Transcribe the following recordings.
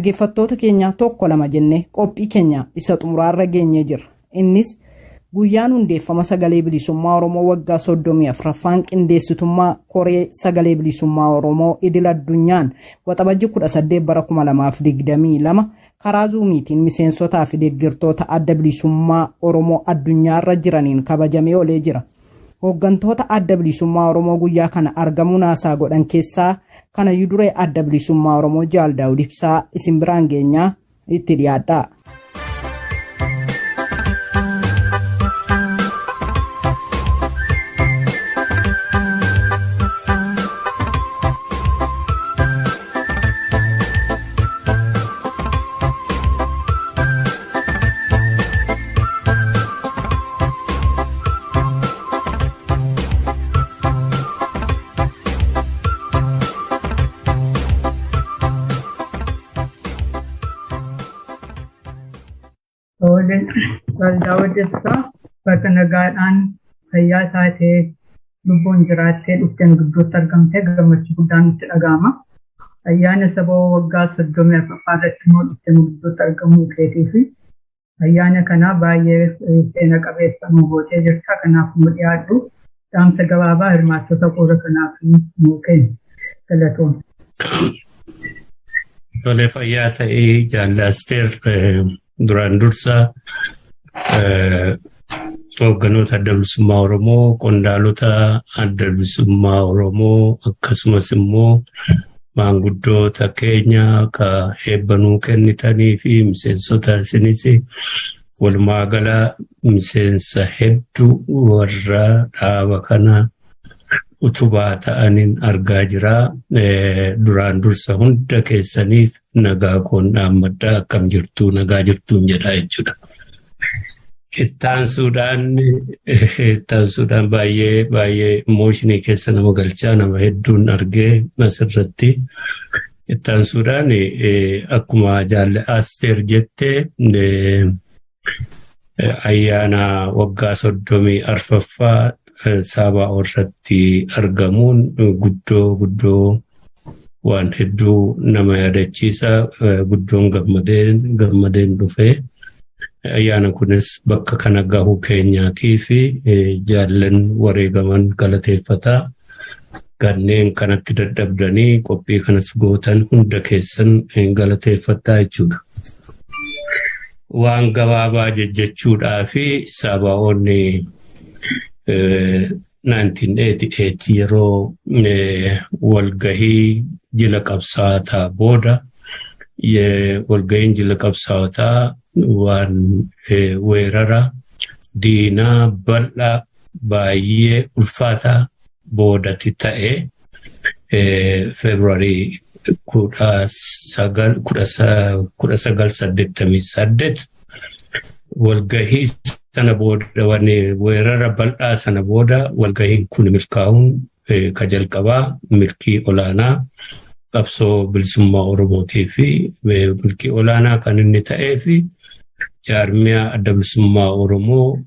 Dhaggeeffattoota keenya, tokko lama jennee qophii keenya isa xumuraarra geenyee jirra. Innis guyyaan hundeeffama Sagalee Bilisummaa Oromoo waggaa 34ffaan qindeessitummaa Koree Sagalee Bilisummaa Oromoo idil addunyaan Waxabajji 18 bara 2022 karaa Zuumiitiin miseensotaa fi deeggartoota Adda Bilisummaa Oromoo addunyaarra jiraniin kabajamee oolee jira. Hooggantoota Adda Bilisummaa Oromoo guyyaa kana argamuun haasaa godhan keessaa kana duree Adda Bilisummaa Oromoo Jaal Daawud Ibsaa isin biraan geenyaa, itti dhiyaadhaa. Daawud Ibsaa, bakka nagaadhaan fayyaa taatee lubbuun jiraattee dhufteen gidduutti argamtee gammachuu guddaan nutti dhaga'ama. Ayyaana saba waggaa 34ffaa irratti immoo dhufteen gidduutti argamuu keetii fi ayyaana kana baay'ee seena qabeessa nu gootee jirta. Kanaaf nu dhiyaadhu, dhaamsa gabaabaa hirmaattota qooda kanaaf nu kenni. Galatoom. Tolee, fayyaa ta'ee Jaalle Asteer. Duraan dursa hoogganoota Adda Bilisummaa Oromoo, qondaalota Adda Bilisummaa Oromoo, akkasumas immoo maanguddoota keenya ka eebbanuu kennitanii fi miseensota isinis, walumaa gala miseensa hedduu warra dhaaba kana utubaa ta'aniin argaa jira. Duraan dursa hunda keessaniif nagaa koon dhaammadhaa, akkam jirtuu, nagaa jirtuun jedha jechuudha. Ittaansuudhaan baay'ee baay'ee emotion keessa nama galchaa, nama hedduun argee asirratti. Ittaansuudhaan akkuma Jaalle Asteer jettee, ayyaana waggaa 34ffaa Saabaa irratti argamuun guddoo guddoo waan hedduu nama yaadachiisa. Guddoon gammadeen dhufee, ayyaana kunis bakka kana gahuu keenyaatii fi jaallan wareegaman galateeffataa, kanneen kanatti dadhabdanii qophii kanas gootan hunda keessan galateeffataa jechuudha. Waan gabaabaa jejjechuudhaa fi Saabaa'oonni 1988 yeroo walgahii jila qabsaataa booda, walgahiin jila qabsaataa waan weerara diinaa bal'aa baay'ee ulfaataa boodatti ta'e, Feebruaarii 1988, walgahii sana booda, wanni weerara bal'aa sana booda walgahiin kun milkaa'uun ka jalqabaa milkii olaanaa qabsoo bilisummaa Oromootii fi milkii olaanaa kan inni ta'ee fi jaarmiyaa Adda Bilisummaa Oromoo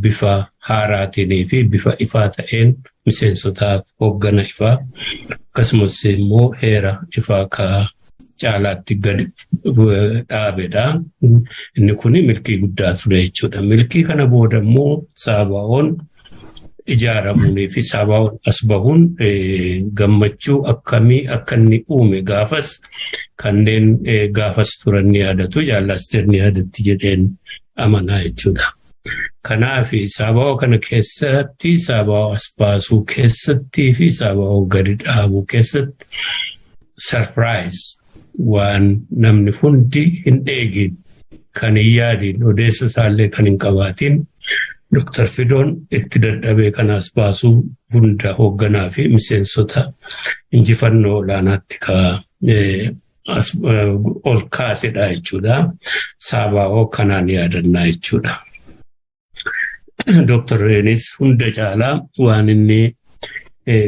bifa haaraatiin fi bifa ifaa ta'een miseensotaaf hoggana ifaa, akkasumas immoo heera ifaa ka caalaatti gadi dhaabedha. Inni kun milkii guddaa ture jechuudha. Milkii kana booda immoo Saabaa'oon ijaaramuunii fi Saabaa'oon as bahuun gammachuu akkamii akka inni uume gaafas kanneen gaafas turan ni yaadatu. Jaalle Asteer ni yaadatti jedheen amanaa jechuudha. Kanaaf Saabaa'oo kana keessatti, Saabaa'oo as baasuu keessattii fi Saabaa'oo gadi dhaabuu keessatti surprise waan namni hundi hin eegin, kan hin yaadin, odeessa isaallee kan hin qabaatin, Dr. Fidoon itti dadhabee kanaas baasuu hunda hoogganaa fi miseensota injifannoo olaanaatti ka ol kaasedha jechuudha. Saabaa'oo kanaan yaadannaa jechuudha. Dr. Reenis hunda caalaa waan inni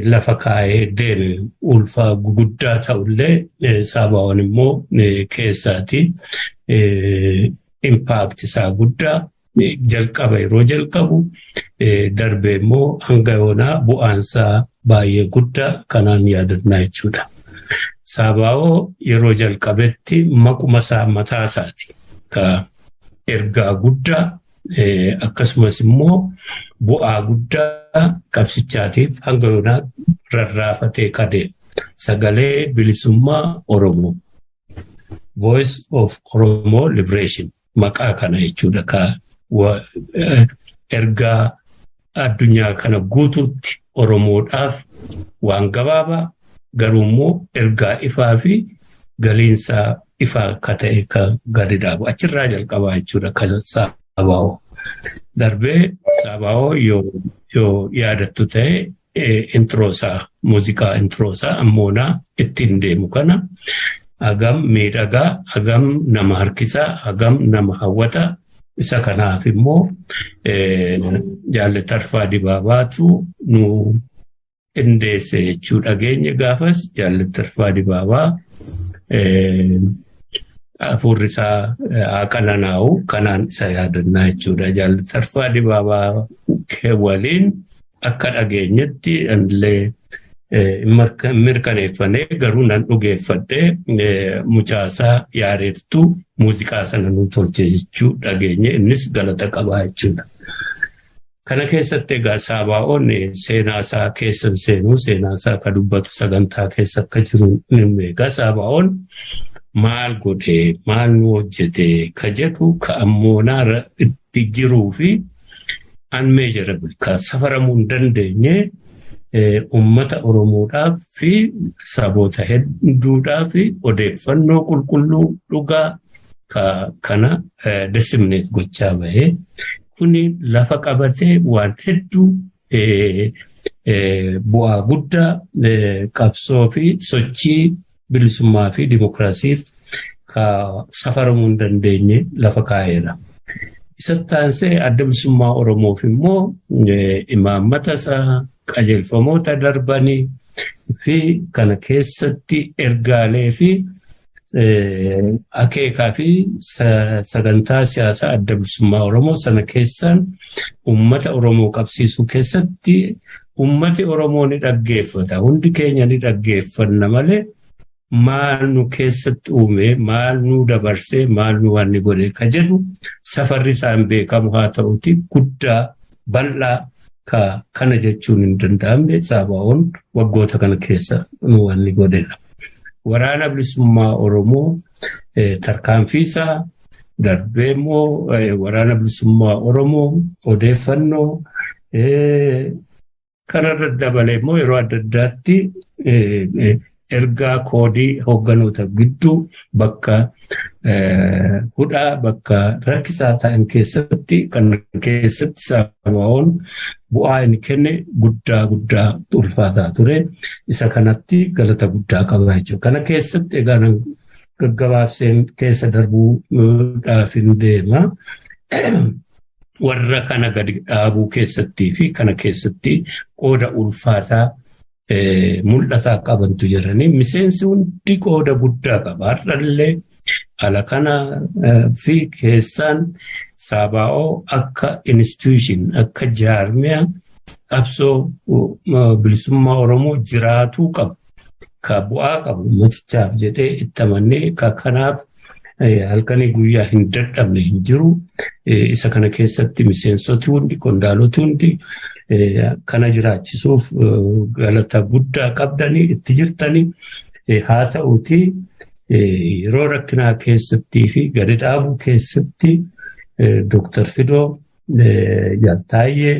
lafa kaa'ee deeme ulfaa guguddaa ta'ullee, Saabaa'oon immoo keessaati impact isaa guddaa jalqaba yeroo jalqabu darbee immoo hanga yoonaa bu'aansaa baay'ee guddaa kanaan yaadannaa jechuudha. Saabaa'oo yeroo jalqabetti maquma isaa mataa isaati. Ka ergaa guddaa akkasumas immoo bu'aa guddaa qabsichaatiif hanga yoonaa rarraafatee kadeema. Sagalee bilisummaa Oromoo. Voice of Oromo Liberation maqaa kana jechuudha. Ka ergaa addunyaa kana guutuutti Oromoodhaaf waan gabaabaa garuu immoo ergaa ifaa fi galiinsaa ifaa akka ta'e kan gadi dhaabu. Achirraa jalqabaa jechuudha kan Saabaa'oo. Darbee Saabaa'oo yoo yaadattu ta'e introosaa muuziqaa introosaa ammoonaa ittiin deemu kana hagam miidhagaa, hagam nama harkisaa, hagam nama hawwataa. Isa kanaaf immoo Jaalle Tarfaa Dibaabaatu nu qindeesse jechuu dhageenya gaafas Jaalle Tarfaa Dibaabaa hafuurri isaa haa qananaa'u kanaan isa yaadannaa jechuudha. Jaalle Tarfaa Dibaabaa waliin akka dhageenyetti illee mirkaneeffannee garuu nan dhugeeffadhee mucaasaa yaareettu muuziqaa sana nu tolche jechuu dhageenye innis galata qabaa jechuudha. Kana keessatti egaa Saabaa'oon seenaa isaa keessa seenuu seenaa isaa ka dubbatu sagantaa keessa akka jiru ni beeka. Saabaa'oon maal godhee maal nu hojjete ka jedhu ka ammoonaa itti jiruu fi unmeasurable ka safaramuu hin dandeenye uummata Oromoodhaaf fi saboota hedduudhaaf odeeffannoo qulqulluu dhugaa kana disseminate gochaa bahee kuni lafa qabatee waan hedduu bu'aa guddaa qabsoo fi sochii bilisummaa fi dimokiraasiif ka safaramuu hin dandeenye lafa kaa'eera. Isatti aansee adda bilisummaa Oromoof immoo imaammata isaa qajeelfamoota darbanii fi kana keessatti ergaalee fi akeekaa fi sagantaa siyaasaa adda bilisummaa Oromoo sana keessaan uummata Oromoo qabsiisuu keessatti uummati Oromoo ni dhaggeeffata. Hundi keenya ni dhaggeeffanna malee maal nu keessatti uume, maal nu dabarsee, maal nu waan ni godhe ka jedhu safarri isaan beekamu haa ta'uti guddaa bal'aa ka kana jechuun hin danda'amne Saabaa'oon waggoota kana keessa nu waan ni godhedha. Waraana bilisummaa Oromoo tarkaanfiisaa darbee immoo waraana bilisummaa Oromoo odeeffannoo kanarra dabalee immoo yeroo adda addaatti ergaa koodii hoogganoota gidduu bakka hudhaa bakka rakkisaa ta'an keessatti kan keessatti Saabaa'oon bu'aa inni kenne guddaa guddaa ulfaataa ture. Isa kanatti galata guddaa qaba jechuudha. Kana keessatti egaa gaggabaabseen keessa darbuudhaaf hin deema. Warra kana gadi dhaabuu keessattii fi kana keessatti qooda ulfaataa mul'ataa qabantu jiranii miseensi hundi qooda guddaa qaba. Har'allee ala kana fi keessaan Saabaa'oo akka institution akka jaarmiyaa qabsoo bilisummaa Oromoo jiraatuu qabu. Ka bu'aa qabu ummatichaaf jedhee itti amannee ka kanaaf halkanii guyyaa hin dadhabne hin jiru. Isa kana keessatti miseensoti hundi qondaaloti hundi kana jiraachisuuf galata guddaa qabdanii itti jirtanii haa ta'uuti yeroo rakkinaa keessattii fi gadi dhaabuu keessatti Dooktar Fidoo, Jaaltaayyee,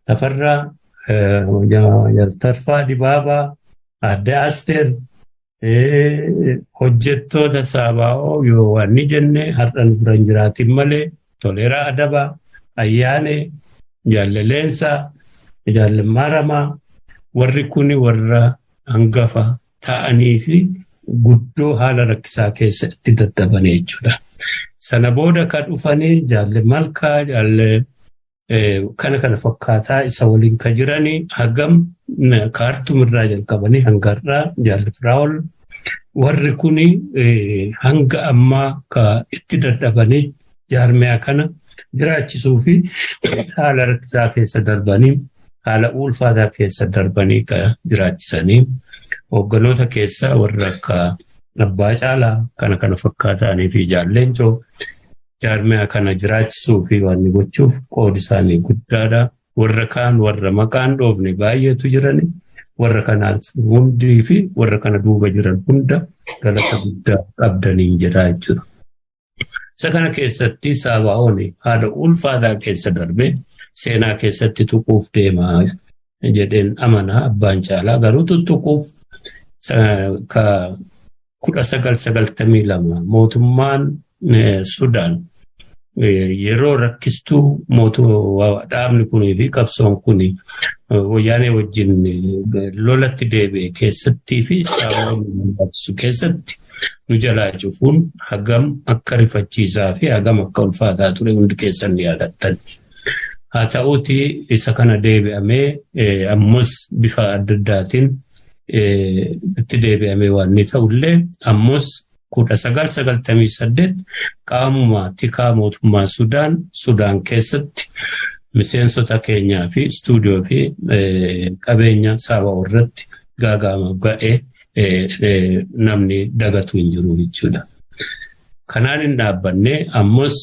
Tafarraa, Jaaltarfaa Dibaabaa, Aadde Asteer hojjettoota Saabaa'oo yoo waan ni jenne har'a nu bira hin jiraatin malee Toleeraa Adabaa, Ayyaanee, Jaalle Leensaa, Jaalle Maaramaa warri kuni warra hangafa ta'anii fi guddoo haala rakkisaa keessa itti dadhabanii jechuudha. Sana booda kan dhufanii Jaalle Malkaa, Jaalle kana fakkaataa isa waliin kan jiranii hagam kaartumirraa jalqabanii hanga har'aa Jaalle Firaa'ol warri kuni hanga ammaa ka itti dadhabanii jaarmiyaa kana jiraachisuu fi haala rakkisaa keessa darbanii haala ulfaataa keessa darbanii ka jiraachisanii Hoogganoota keessaa warra akka Abbaa Caalaa kana kana fakkaatanii fi Jaalleencoo jaarmiyaa kana jiraachisuu fi waan gochuuf qoodi isaanii guddaadha. Warra kaan warra maqaan dhoofne baay'eetu jirani. Warra kanaaf hundii fi warra kana duuba jiran hunda galata guddaa qabdaniin jedhaa jechuudha. Isa kana keessatti Saabaa'oon haala ulfaataa keessa darbee seenaa keessatti tuquuf deemaa jedheen amanaa. Abbaan Caalaa garuu tuttuquuf 1992 mootummaan Sudaan yeroo rakkistuu dhaabni kunii fi qabsoon kun wayyaanee wajjin lolatti deebi'e keessattii fi Saabaa'oon keessatti nu jalaa cufuun hagam akka rifachiisaa fi hagam akka ulfaataa ture hundi keessan ni yaadattan. Haa ta'uuti isa kana deebi'amee ammas bifa adda addaatiin itti deebi'amee waan ni ta'ullee ammas 1998 qaamuma tikaa mootummaa Sudaan keessatti miseensota keenyaa fi istuudiyoo fi qabeenya Saabaa'oo irratti gaaga'ama ga'ee namni dagatu hin jiru jechuudha. Kanaan hin dhaabbanne, ammas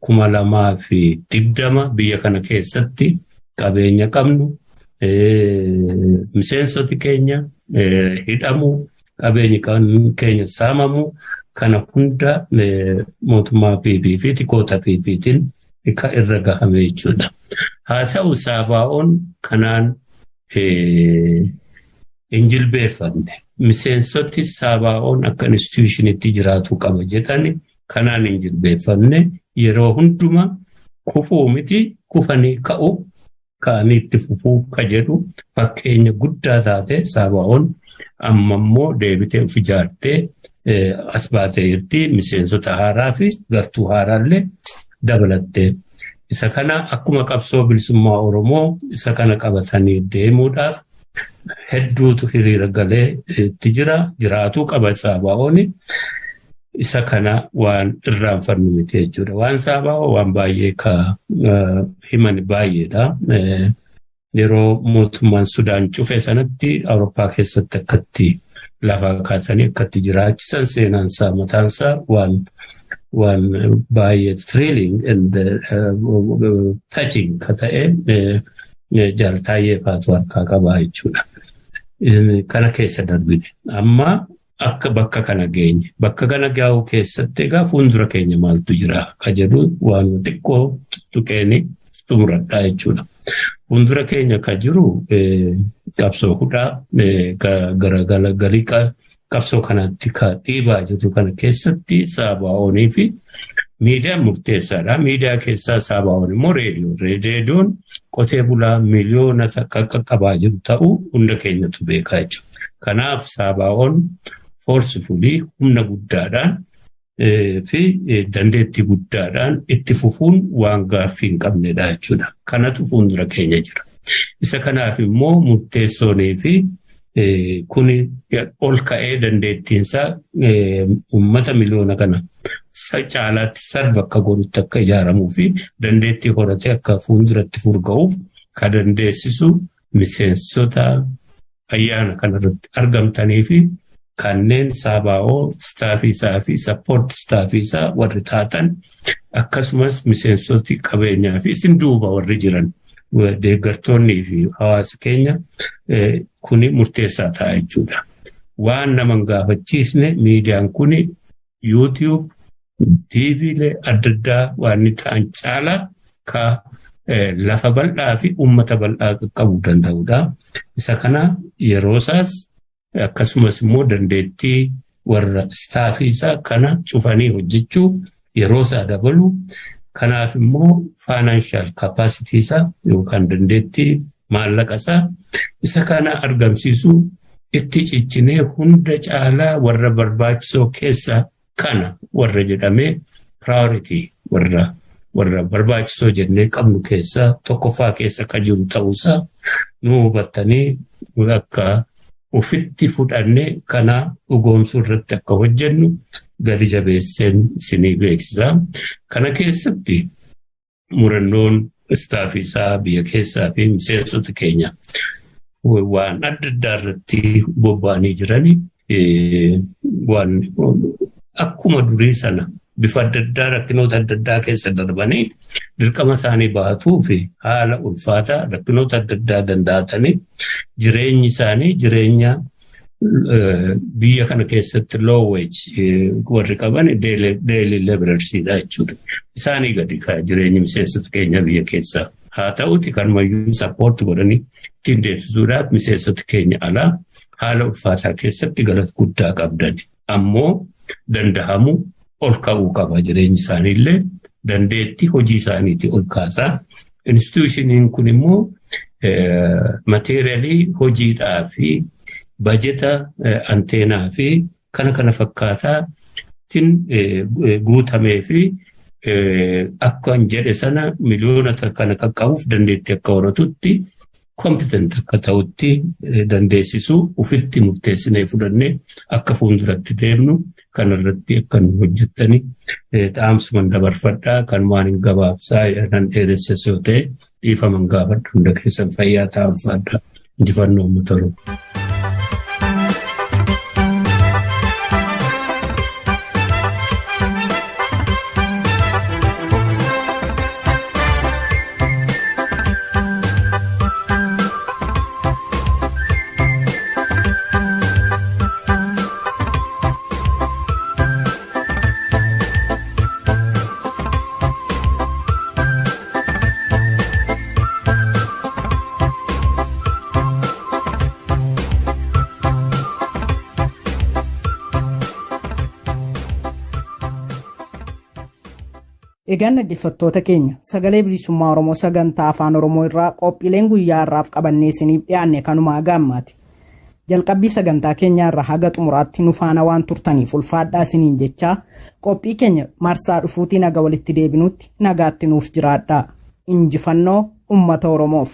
2020 biyya kana keessatti qabeenya qabnu, miseensoti keenya hidhamu, qabeenyi keenya saamamu, kana hunda mootummaa PP fi tikoota PPtiin irra gahame jechuudha. Haa ta'u, Saabaa'oon kanaan hin jilbeeffanne. Miseensoti Saabaa'oon akka institutionitti jiraatu qaba jedhani kanaan hin jilbeeffanne. Yeroo hunduma kufuu miti, kufanii ka'u, ka'anii itti fufuu ka jedhu fakkeenya guddaa taate. Saabaa'oon amma immoo deebitee of ijaartee as baatee jirti, miseensota haaraa fi gartuu haaraallee dabalattee. Isa kana akkuma qabsoo bilisummaa Oromoo isa kana qabatanii deemuudhaaf hedduutu hiriira galee itti jira, jiraatuu qaba Saabaa'ooni. Isa kana waan irraanfannu miti jechuudha. Waan Saabaa'oo waan baay'ee ka himan baay'eedha. Yeroo mootummaan Sudaan cufe sanatti Awurooppaa keessatti akkatti lafaa kaasanii akkatti jiraachisan seenaan isaa mataan isaa waan baay'ee thrilling and touching ka ta'e jaaltaayyee faatu harkaa qabaa jechuudha. Kana keessa darbine. Amma akka bakka kana geenye. Bakka kana gahu keessatti egaa fuuldura keenya maaltu jira ka jedhu waan xiqqoo tuqeeni xumuradhaa jechuudha. Fuuldura keenya ka jiru qabsoo hudhaa galii qabsoo kanatti ka dhiibaa jirru kana keessatti Saabaa'oonii fi miidiyaan murteessaadha. Miidiyaa keessaa Saabaa'oon immoo reediyoo. Reediyoon qotee bulaa miliyoona qaqqabaa jiru ta'uu hunda keenyatu beekaa jechuudha. Kanaaf Saabaa'oon forcefully, humna guddaadhaan fi dandeettii guddaadhaan itti fufuun waan gaaffii hin qabnedha jechuudha. Kanatu fuuldura keenya jira. Isa kanaaf immoo murteessoonii fi kuni ol ka'ee dandeettiinsaa uummata miliyoona kana caalaatti sarba akka godhutti akka ijaaramuu fi dandeettii horatee akka fuulduratti furga'uuf ka dandeessisu miseensota ayyaana kanarratti argamtanii fi kanneen Saabaa'oo staffii isaa fi support staffii isaa warri taatan, akkasumas miseensoti qabeenyaa fi isin duuba warri jiran, deeggartoonnii fi hawaasa keenya kuni murteessaa ta'a jechuudha. Waan nama hin gaafachiisne, miidiyaan kuni YouTube, TVlee adda addaa waan ta'an caalaa ka lafa bal'aa fi uummata bal'aa qaqqabuu danda'udha. Isa kana yeroo isaas akkasumas immoo dandeettii warra staffii isaa kana cufanii hojjechuu yeroo isaa dabalu. Kanaaf immoo financial capacity isaa yookaan dandeettii maallaqa isaa isa kana argamsiisuu itti ciccinee hunda caalaa warra barbaachisoo keessa kana warra jedhamee priority warra barbaachisoo jennee qabnu keessaa tokkoffaa keessa ka jiru ta'uusaa nu hubattanii akka ofitti fudhannee kana dhugoomsuu irratti akka hojjennu gadi jabeesseen isinii beeksisa. Kana keessatti murannoon staffii isaa biyya keessaa fi miseensota keenya waan adda addaa irratti bobba'anii jirani waan akkuma durii sana bifa adda addaa rakkinoota adda addaa keessa darbanii dirqama isaanii baatuu fi haala ulfaataa rakkinoota adda addaa danda'atanii jireenyi isaanii jireenya biyya kana keessatti low wage warri qaban daily laborersiidha jechuudha. Isaanii gadi jireenyi miseensota keenya biyya keessaa. Haa ta'uti kanumayyuu support godhanii ittiin deemsisuudhaaf miseensota keenya alaa haala ulfaataa keessatti galata guddaa qabdani. Ammoo dandahamu ol ka'uu qaba jireenyi isaaniillee dandeettii hojii isaaniitii ol kaasaa. Institutioniin kun immoo materialii hojiidhaa fi bajeta anteenaa fi kana kana fakkaataatiin guutamee fi akka jedhe sana miliyoona kana qaqqabuuf dandeettii akka horatutti competent akka ta'utti dandeessisuu ofitti murteessinee fudhannee akka fuulduratti deemnu kanarratti akka nu hojjettani dhaamsuman dabarfadhaa kan waan hin gabaabsaa nan dheeressas yoo ta'e dhiifaman gaafadhu hunda keessan fayyaa ta'aa ulfaadhaa injifannoo uummata Oromoo. Egaan dhaggeeffattoota keenya sagalee bilisummaa Oromoo sagantaa afaan Oromoo irraa qophiileen guyyaa har'aaf qabannee isiniif dhiyaanne kanumaa gaammaati. Jalqabbii sagantaa keenyaa irraa haga xumuraatti nu faana waan turtaniif ulfaadhaa isiniin jechaa qophii keenya marsaa dhufuutiin haga walitti deebinutti nagaatti nuuf jiraadhaa. Injifannoo uummata Oromoof.